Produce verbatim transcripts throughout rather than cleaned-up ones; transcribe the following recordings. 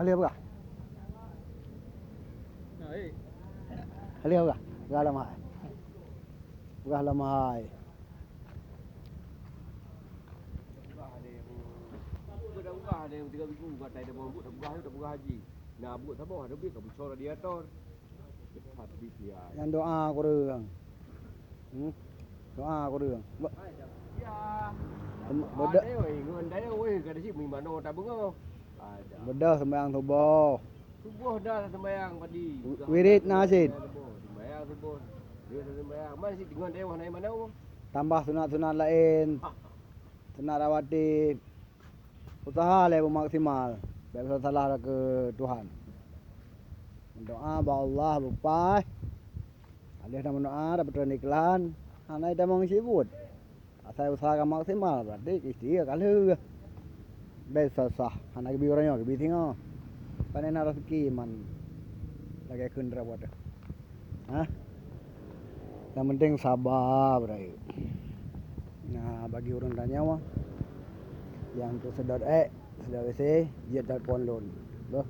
Haleh peugah. Haleh peugah. Peugah lam hai. Peugah lam hai. Peugah deh, tiga minggu, katai dah buet, dah peugah, dah peugah haji. Nah, buet saboh, ada duit, kau bocor radiator. Nyang doa kureueng. Hmm? Doa kureueng. Be-, Ya. Tem-, beda- Ada weh, ngon daya weh, kada si mimano tak bengong. Ada. Bedah sembahyang suboh. Suboh dah sembahyang padi. Wi-, wirid na cit. Sembahyang suboh. Dia sembahyang. Mana si dengan dewa naik mana? Tambah sunat-sunat lain. Sunat rawatib. Usaha lé beumaksimal. Bèk salah keu Tuhan. Doa bak Allah beupaih. Alèh na meudoa dapat iklan. Hana tamong sibut. Asai usaha ka maksimal, berarti ikhtiar ka lheueh. Bèk sah-sah, hana geubi uroe nyoe, geubi singoh. Pane na rezeki man lagèe kheun rab watèe. Hah? Nyang penting saba, beurayeuk. Nah, bagi ureueng tanyoe nyang tu sedot ék, sedot W C, jeuet telepon lôn. Beuh.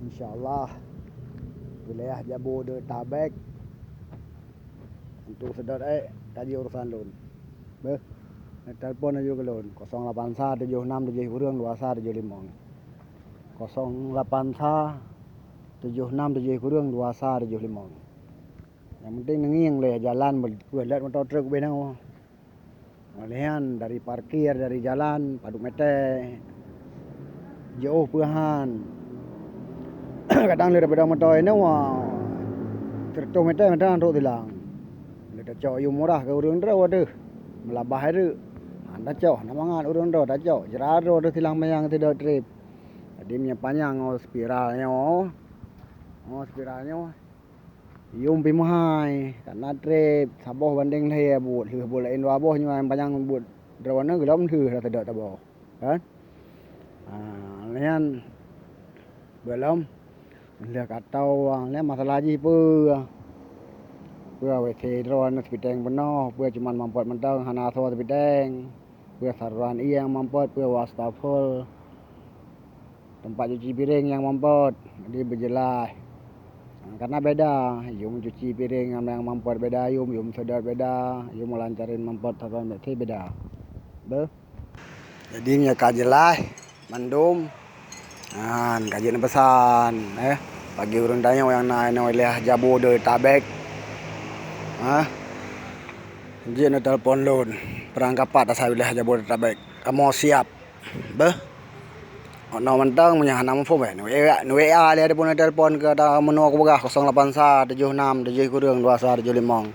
Insya Allah. Wilayah Jabodetabek. Untuk sedot ék, ka jeuet urusan lôn. Beuh, neutelepon laju keu lôn, kosong lapan sa tujoh nam tujoh kureueng dua sa tujoh limong. Kosong lapan sa tujoh nam tujoh kureueng dua sa tujoh limong. Nyang penting neungieng lé jalan, beuet lét moto truk ubé nyoe. Óh lheueh nyan dari parkir, dari jalan, padub mètè. Jiôh peuhan. Kadang lé daripada moto inoe, seratus mètè, mètè trok silang. Lé tacok yum murah keu ureueng droe deuh. Meulabah deuh. Han tacok, na mangat ureueng droe tacok. Jrat droe deuh silang manyang sidroe trép. Jadi meunyoe panyang ngon spiral nyoe, ngon spiral nyoe, yum pih meuhai, karena trép saboh bandeng lhèe buet, lheueh buet laén dua boh nyoe nyang panyang buet droeneuh gohlom lheueh dah teudak saboh, kan? Ha, nyan gohlom lheueh ka tau, nyan masalah jih peue? Peue W C droeneuh sipiteng peunoh, peue cuman mampet mantong hana asoe sipiteng, peue saluran ié nyang mampet, peue wastafel. Teumpat cuci piréng nyang mampet, jadi beujeulaih. Karena beda, yum cuci piréng nyang mampet beda, yum, yum sedot beda, yum lancarin mampet saban beda. Beuh. Jadi nyoe ka jeulaih mandum. Nyan ka jeuet neupeusan, eh, bagi ureueng tanyoe nyang na inoe wilayah Jabodetabek. Ha? Jeuet neutelepon lôn, peurangkapat asai wilayah Jabodetabek. Kamoe siap. Beuh. Ono mantong meunyoe hana muphom, eh, nu-, nu-, W A lé ataupun telepon keu ata meunoe kupeugah kosong lapan sa tujoh nam tujoh kureueng dua sa tujoh limong.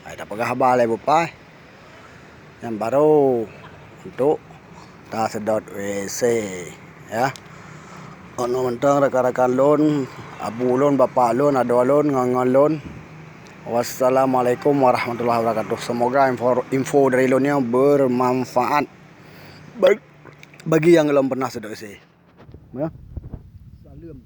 Ai tapeugah haba lé beupaih. Nyang barô untuk taseudot W C, ya. Ono mantong rakan-rakan lôn, abu lôn, bapak lôn, adoe lôn, ngon-ngon lôn. Wassalamualaikum warahmatullahi wabarakatuh. Semoga info, info dari lôn nyoe bermanfaat. Baik. Bagi nyang lom pernah sedot isi. Ya. Saleuem.